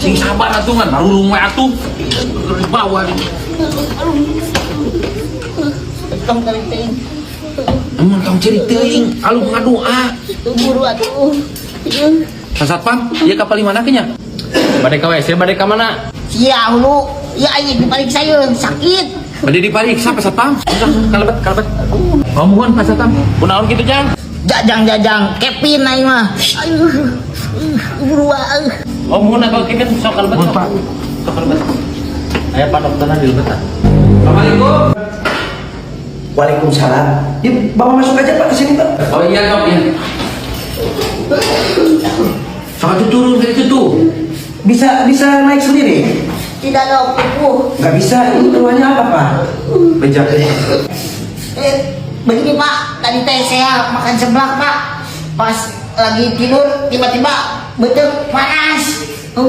Sing sabar atuh, ngan marurung we atuh. Di bawah nih. Tong tarik teuing. Emang tong cerik teuing, alus ngadoa. Buru atuh. Pak Satpam, ieu ka palih mana nya? Bade ka WC, bade ka mana? Sia hulu. Ya aing dipariksa ye sakit. Bade dipariksa, Pak Satpam. Kalebet, kalebet. Oh, muhun, Pak Satpam. Kunaon kitu, Jang? Jajang jajang Kevin aing mah. Aduh. Buru ah. Oh, muhun atau Kevin sok kalebet. Muhun, Sok. Pak. Sok kalebet. Aya Pak dokterna di lebet, ah. Assalamualaikum. Waalaikumsalam. Yuk, bawa masuk aja, Pak, ke sini, Pak. Oh iya, Dok, iya. Sok atuh turun dari itu tuh. Bisa bisa naik sendiri? Tidak, Dok, uh. Nggak bisa. Ini keluhannya apa, Pak? Bejak. Eh, begini, Pak, tadi teh saya makan seblak, Pak. Pas lagi tidur tiba-tiba beuteung panas.